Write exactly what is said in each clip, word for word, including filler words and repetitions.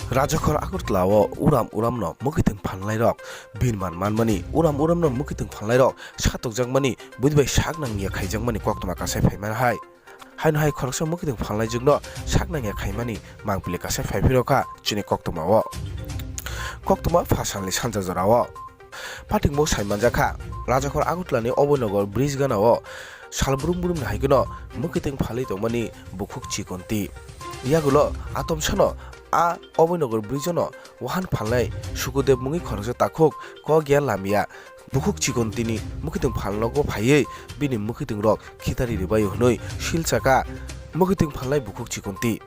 Rajakhor Agartala o uram uramno mwkhwtwng phalnairok birman manmani, uram uramno mwkhwtwng phalnairok satokjakmani, buibai sak nangya khaijakmani koktwma kasai phaimani hai. Haino hai khoroksa mwkhwtwng phalnaijwkno sak nangya khaimani mangpili kasai phaiphirokha chini koktwmao. Koktwma phasalni sanja jorao. Patingbo saimanjakha, Rajakhor Agartalani Abhainagar bridge ganao sal brum brumni haikeno mwkhwtwng phalwi tongmani bukhuk chikonti. Yagulo atomsano a Abhainagar bridge-ono wahan phalnai Sukudev mungwi khoroksa takhuk kok ya lamya bukhuk chikontini mwkhwtwng phalnogo phaiwi bini mwkhwtwng rok khitari rwbaio hwnwi silchaka mwkhwtwng phalnai bukhuk chikonti.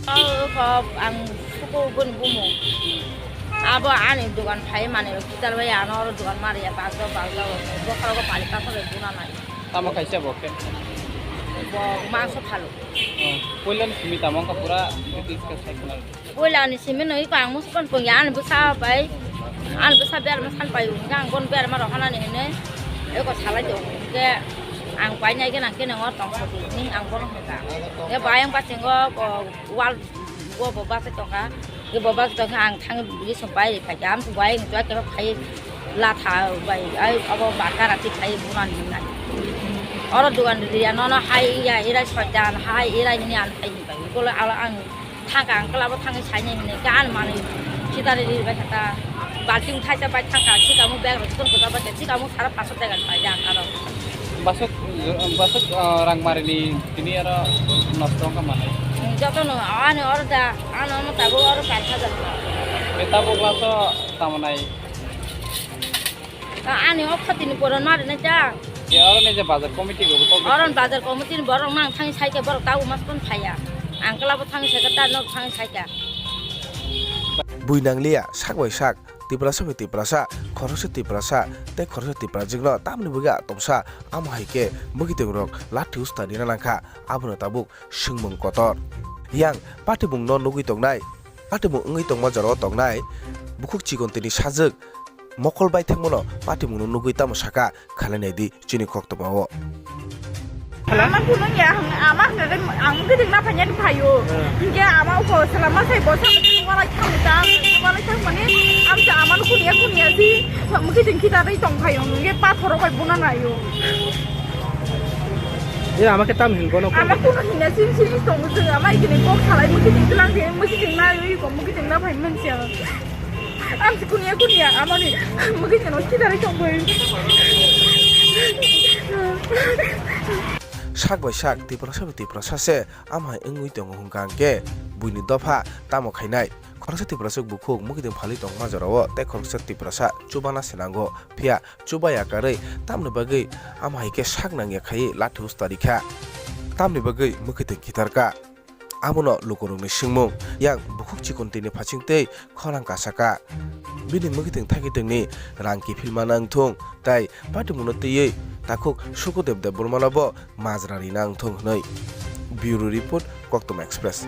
Abo ang suko boni bumung. Abo ani dogan phai manwi rok kitar bai ano oro dogan mari ya bagdo bagdo bokhorogo pali pakhor bai buna nai. Tamo kaisa bo khe? Bo mangso phalo. Oh, puila ni simi tamo wngkha pura details khe sai khna. Puila ni simi no iko ang musu kon pung ya ani bwsa bai. Ani bwsa ber ma san pai ung ang bon ber ma rohana ni hene. Eko salai do ke ang pai nai ke nang ke nang or tong so ni ang bon hung ka. Ke bai ang ba chingo ko wal Bo bo bus tongkha, bo bus tongkha ang thang bini song bai ri phaikha, am bai ang tuwa khe phai latha bai ai abo ba kara ti phai buran hinai. Oro dugan ria nono hai ya irai soitan hai irai hini an phai hinbai. Bole alo ang thangkha ang kelabo thangwi sainai hinai gan manwi sitari ri bai kha ta. Balting thaisa bai thangkha, sikamo bag rok chikon kwchak bai kha, sikamo sara paso jaga ni pai jak aro. Basok, basok, ah, rangmari ni tini aro nosto wngkha manai. Hmm, joto no, ani oro da, ano ano tabuk oro kar hajar. Be tabuk laso tamanai. Ta ani o khati ni poron mari na ja. Ye oro ni je bazar committee go, committee. Oro bazar committee ni borok nang thang sai khe borok tabuk mas kon phaya. Ang kelabo thang sai khe ta nok thang sai khe. Bui nangliya, sak bai sak. Tiprasa bai Tiprasa, khoroksa Tiprasa tei khoroksa Tiprajwkno tamni bagwi atomsa, amo hai khe mwkhwtwng rok lathi usta rina nangkha, abono tabuk swngmung kotor. Yang patimungno nugwi tongnai, patimung wngwi tongma jorao tongnai bukhuk chikontini sajwk mokol bai thangmano patimungno nugwi tamo saka, khalai nai di chini koktwmao. Ama kuno ya, ama hwnwi ang mwkhwtwng na phanya phaio. Hinkhe ama uko selama sai bo sa mwkhwtwng walai thang ta, walai thang mani amsa ama kunya kunya si mwkhwtwng kita dai tong phaio. Hinkhe pathoro bai buna naio. Ye ama khe tam hin bono. Ama kuno hinna sin sin tong se ama ikini kok salai mwkhwtwng tlang de mwkhwtwng na ri ko mwkhwtwng na phai mansia. Ang si kunya kunya amani mungkin kano kidari tong bai. Sak bai sak Tiprasa bai Tiprasa se amhai wngwi tongo hwnkha hwnkhe buini dopha tamo khainai. Khoroksa Tiprasa bukhuk mwkhwtwng phalwi tongma jorao tei khoroksa Tiprasa chubana se nango, phiya chubaya karwi tamni bagwi amhai khe sak nangya khaiwi lathi usta rikha. Tamni bagwi mwkhwtwng khitarkha. Abono lukurokni swngmung, yang bukhuk chikontini phachingtwi khorang kasaka. Bini mwkhwtwng thakitwngni rang kiphilma nang thung, tai patimungno twiwi takhuk Sukudev Debbarmano bo majra rina wng thung hwnwi. Bureau Report, Koktwma Express.